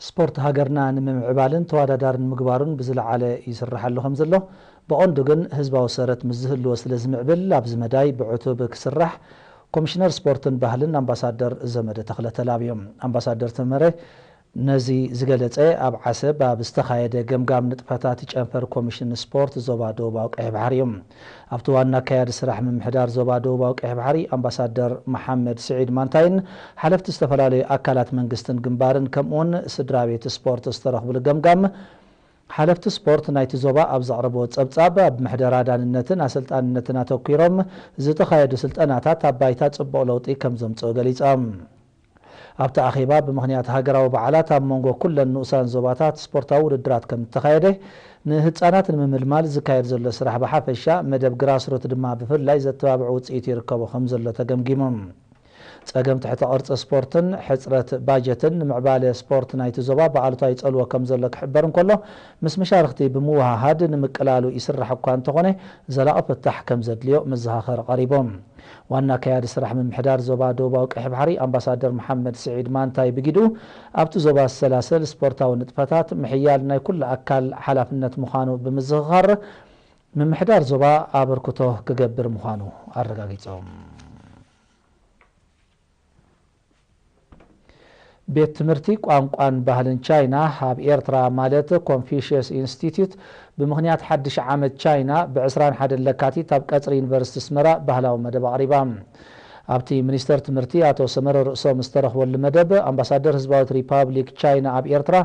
ስፖርት ሃገርና ንምምዕባልን ተወዳዳርን ምግባሩን ብዝለዓለ ይስራሕ ኣሎ ከም ዘሎ፣ ብቐንዱ ግን ህዝባዊ ሰረት ምስ ዝህልዎ ስለ ዝምዕብል ኣብዚ መዳይ ብዕቱብ ክስራሕ ኮሚሽነር ስፖርትን ባህልን ኣምባሳደር ዘመደ ተኽለ ተላብዮም። ኣምባሳደር ተመረ ነዚ ዝገለጸ ኣብ ዓሰብ ኣብ ዝተኻየደ ገምጋም ንጥፈታት ጨንፈር ኮሚሽን ስፖርት ዞባ ደቡባዊ ቀይሕ ባሕሪ እዩ። ኣብቲ ዋና ኣካያዲ ስራሕ ምምሕዳር ዞባ ደቡባዊ ቀይሕ ባሕሪ ኣምባሳደር መሓመድ ስዒድ ማንታይን ሓለፍቲ ዝተፈላለዩ ኣካላት መንግስትን ግንባርን ከምኡውን ስድራ ቤት ስፖርት ዝተረኽብሉ ገምጋም ሓለፍቲ ስፖርት ናይቲ ዞባ ኣብ ዘቕረብዎ ጸብጻብ ኣብ ምሕደራ ዳንነትን ኣሰልጣንነትን ኣተኲሮም ዝተኻየዱ ስልጠናታት ኣብ ባይታ ጽቡቕ ለውጢ ከም ዘምጽኡ ገሊጾም። ኣብቲ ኣኼባ ብምኽንያት ሃገራዊ በዓላት ኣብ መንጎ ኩለን ንኡሳን ዞባታት ስፖርታዊ ውድድራት ከም እተኻየደ፣ ንህጻናት ንምምልማል ዝካየድ ዘሎ ስራሕ ብሓፈሻ፣ መደብ ግራስሩት ድማ ብፍላይ ዘተባብዕ ውጽኢት ይርከቦ ከም ዘሎ ተገምጊሙ። ጸገም ትሕተ ቅርጺ ስፖርትን ሕጽረት ባጀትን ንምዕባለ ስፖርት ናይቲ ዞባ ብኣሉታዊ ይጸልዎ ከም ዘሎ ክሕበር እንከሎ፣ ምስ መሻርኽቲ ብምውሃሃድ ንምቅላሉ ይስራሕ እኳ እንተኾነ፣ ዘላቒ ፍታሕ ከም ዘድልዮ መዘኻኸሪ ቀሪቡ። ዋና ኣካያዲ ስራሕ ምምሕዳር ዞባ ደቡባዊ ቀይሕ ባሕሪ ኣምባሳደር መሓመድ ስዒድ ማንታይ ብጊዱ፣ ኣብቲ ዞባ ዝሰላሰል ስፖርታዊ ንጥፈታት ምሕያል ናይ ኩሉ ኣካል ሓላፍነት ምዃኑ ብምዝኽኻር፣ ምምሕዳር ዞባ ኣበርክቶ ክገብር ምዃኑ ኣረጋጊጾም። ቤት ትምህርቲ ቋንቋን ባህልን ቻይና ኣብ ኤርትራ፣ ማለት ኮንፊሽየስ ኢንስቲትዩት፣ ብምኽንያት ሓድሽ ዓመት ቻይና ብ ዕስራን ሓደን ለካቲት ኣብ ቀጽሪ ዩኒቨርሲቲ ኣስመራ ባህላዊ መደብ ኣቕሪባ። ኣብቲ ሚኒስተር ትምህርቲ ኣቶ ሰመረ ርእሶም ዝተረኽበሉ መደብ፣ ኣምባሳደር ህዝባዊት ሪፓብሊክ ቻይና ኣብ ኤርትራ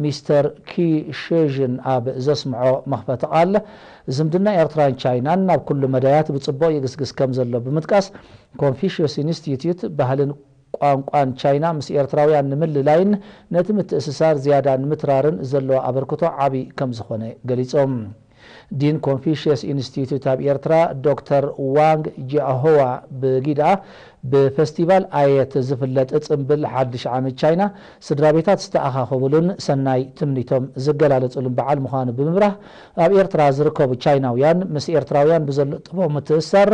ሚስተር ኪ ሸዥን ኣብ ዘስምዖ መኽፈቲ ቃል፣ ዝምድና ኤርትራን ቻይናን ናብ ኩሉ መዳያት ብጽቡቕ ይግስግስ ከም ዘሎ ብምጥቃስ፣ ኮንፊሽየስ ኢንስቲትዩት ባህልን ቋንቋን ቻይና ምስ ኤርትራውያን ንምልላይን ነቲ ምትእስሳር ዝያዳ ንምትራርን ዘለዎ ኣበርክቶ ዓቢ ከም ዝኾነ ገሊጾም። ዲን ኮንፊሽየስ ኢንስቲትዩት ኣብ ኤርትራ ዶክተር ዋንግ ጂያሆዋ ብጊዳ ብፈስቲቫል ኣየት ዝፍለጥ ጽምብል ሓድሽ ዓመት ቻይና ስድራ ቤታት ዝተኣኻኸቡሉን ሰናይ ትምኒቶም ዝገላለጹሉን በዓል ምዃኑ ብምብራህ፣ ኣብ ኤርትራ ዝርከቡ ቻይናውያን ምስ ኤርትራውያን ብዘለጥቦ ምትእስሳር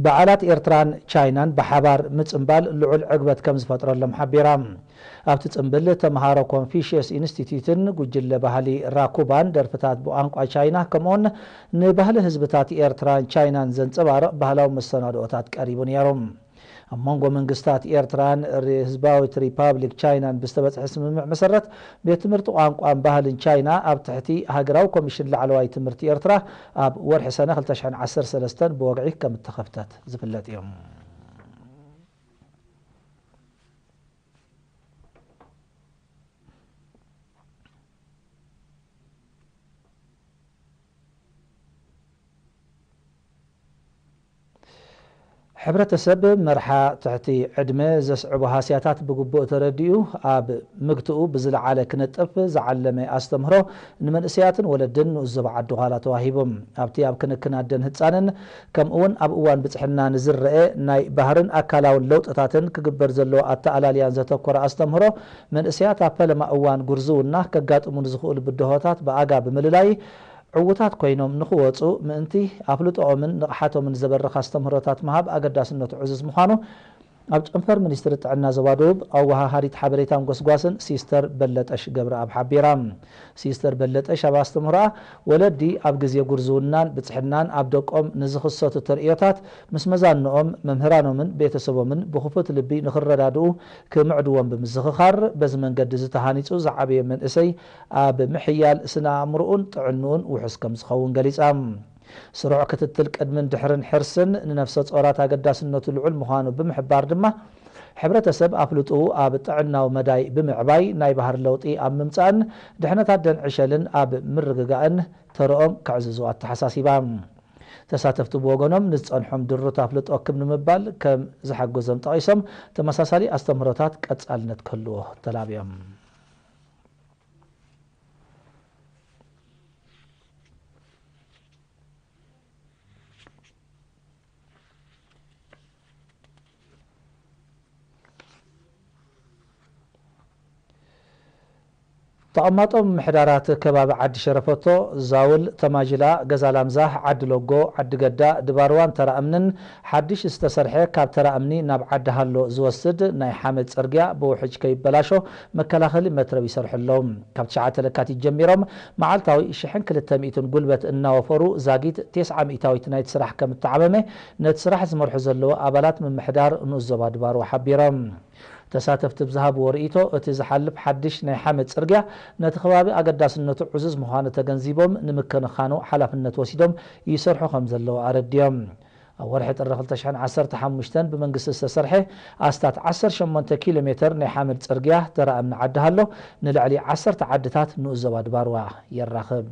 በዓላት ኤርትራን ቻይናን ብሓባር ምጽምባል ልዑል ዕግበት ከም ዝፈጥረሎም ሓቢራ። ኣብቲ ጽምብል ተምሃሮ ኮንፊሽየስ ኢንስቲትዩትን ጉጅለ ባህሊ ራኩባን ደርፍታት ብቋንቋ ቻይና ከምኡውን ንባህሊ ህዝብታት ኤርትራን ቻይናን ዘንጸባርቕ ባህላዊ መሰናድኦታት ቀሪቡ ነይሩ። ኣብ መንጎ መንግስታት ኤርትራን ሪ-፣ ህዝባዊት ሪፓብሊክ ቻይናን ብዝተበጽሐ ስምምዕ መሰረት፣ ቤት ትምህርቲ ቋንቋን ባህልን ቻይና ኣብ ትሕቲ ሃገራዊ ኮሚሽን ላዕለዋይ ትምህርቲ ኤርትራ ኣብ ወርሒ ሰነ ክልተ ሽሕን ዓሰርተ ሰለስተን ብወግዒ ከም እተኸፍተት ዝፍለጥ እዩ። ሕብረተሰብ መርሓ ትሕቲ ዕድመ ዘስዕቦ ሃስያታት ብግቡእ ተረዲኡ ኣብ ምግትኡ ብዝለዓለ ክነጥፍ ዝዓለመ ኣስተምህሮ ንመንእሰያትን ወለድን ንኡስ ዞባ ዓዲ ጓላ ተዋሂቡ። ኣብቲ ኣብ ክንክን ኣደን ህጻንን ከምኡውን ኣብ እዋን ብጽሕና ንዝረአ ናይ ባህርን ኣካላውን ለውጥታትን ክግበር ዘለዎ ኣተኣላልያን ዘተኮረ ኣስተምህሮ፣ መንእሰያት ኣብ ፈለማ እዋን ጉርዝውና ከጋጥሙ ንዝኽእሉ ብድሆታት ብኣጋ ብምልላይ፣ ዕዉታት ኮይኖም ንኽወጹ ምእንቲ ኣፍልጦኦምን ንቕሓቶምን ዘበርኽ ኣስተምህሮታት ምሃብ ኣገዳስነቱ ዕዙዝ ምዃኑ ኣብ ጨንፈር ሚኒስትሪ ጥዕና ዞባ ደቡብ ኣወሃሃዲት ሓበሬታን ጎስጓስን ሲስተር በለጠሽ ገብረኣብ ሓቢራ። ሲስተር በለጠሽ ኣብ ኣስተምህሮኣ፣ ወለዲ ኣብ ግዜ ጉርዝውናን ብጽሕናን ኣብ ደቆም ንዝኽሰቱ ተርእዮታት ምስ መዛንኦም፣ መምህራኖምን ቤተሰቦምን ብኽፉት ልቢ ንኽረዳድኡ ክምዕድዎም ብምዝኽኻር፣ በዚ መንገዲ እዚ ተሃኒጹ ዝዓበየ መንእሰይ ኣብ ምሕያል ስነ ኣእምሮኡን ጥዕንኡን ውሑስ ከም ዝኸውን ገሊጻ። ስሩዕ ክትትል ቅድምን ድሕርን ሕርስን ንነፍሰ ጾራት ኣገዳስነቱ ልዑል ምዃኑ ብምሕባር ድማ፣ ሕብረተሰብ ኣፍልጥኡ ኣብ ጥዕናዊ መዳይ ብምዕባይ ናይ ባህሪ ለውጢ ኣብ ምምጻእን ድሕነት ኣደን ዕሸልን ኣብ ምርግጋእን ተረኦም ከዕዝዙ ኣተሓሳሲባ። ተሳተፍቲ ብወገኖም ንዝጸንሖም ድሩት ኣፍልጦ ክብ ንምባል ከም ዝሓገዞም ጠቒሶም፣ ተመሳሳሊ ኣስተምህሮታት ቀጻልነት ክህልዎ ተላብዮም። ተቐማጦ ምምሕዳራት ከባቢ ዓዲ ሸረፈቶ፣ ዛውል፣ ተማጅላ፣ ገዛ ላምዛ፣ ዓዲ ሎጎ፣ ዓዲ ገዳ፣ ድባርዋን ተራ እምንን ሓድሽ ዝተሰርሐ ካብ ተራ እምኒ ናብ ዓዲ ሃሎ ዝወስድ ናይ ሓመድ ጽርግያ ብውሕጅ ከይበላሾ መከላኸሊ መትረብ ይሰርሑ ኣለዉ። ካብ ትሽዓተ ለካቲት ጀሚሮም መዓልታዊ ሽሕን ክልተ ሚእትን ጉልበት እናወፈሩ ዛጊት ተስዓ ሚእታዊት ናይቲ ስራሕ ከም እተዓመመ ነቲ ስራሕ ዝመርሑ ዘለዉ ኣባላት ምምሕዳር ንኡስ ዞባ ድባርዋ ሓቢሮም። ተሳተፍቲ ብዝሃብዎ ርእይቶ፣ እቲ ዝሓልፍ ሓድሽ ናይ ሓመድ ጽርግያ ነቲ ከባቢ ኣገዳስነቱ ዕዙዝ ምዃኑ ተገንዚቦም ንምክንኻኑ ሓላፍነት ወሲዶም ይሰርሑ ከም ዘለዉ ኣረድዮም። ኣብ ወርሒ ጥሪ ክልተ ሽሕን ዓሰርተ ሓሙሽተን ብመንግስቲ ዝተሰርሐ ኣስታት ዓሰርተ ሸሞንተ ኪሎ ሜተር ናይ ሓመድ ጽርግያ ተራ እምኒ ዓዲ ሃሎ ንልዕሊ ዓሰርተ ዓድታት ንኡስ ዞባ ድባርዋ የራኽብ።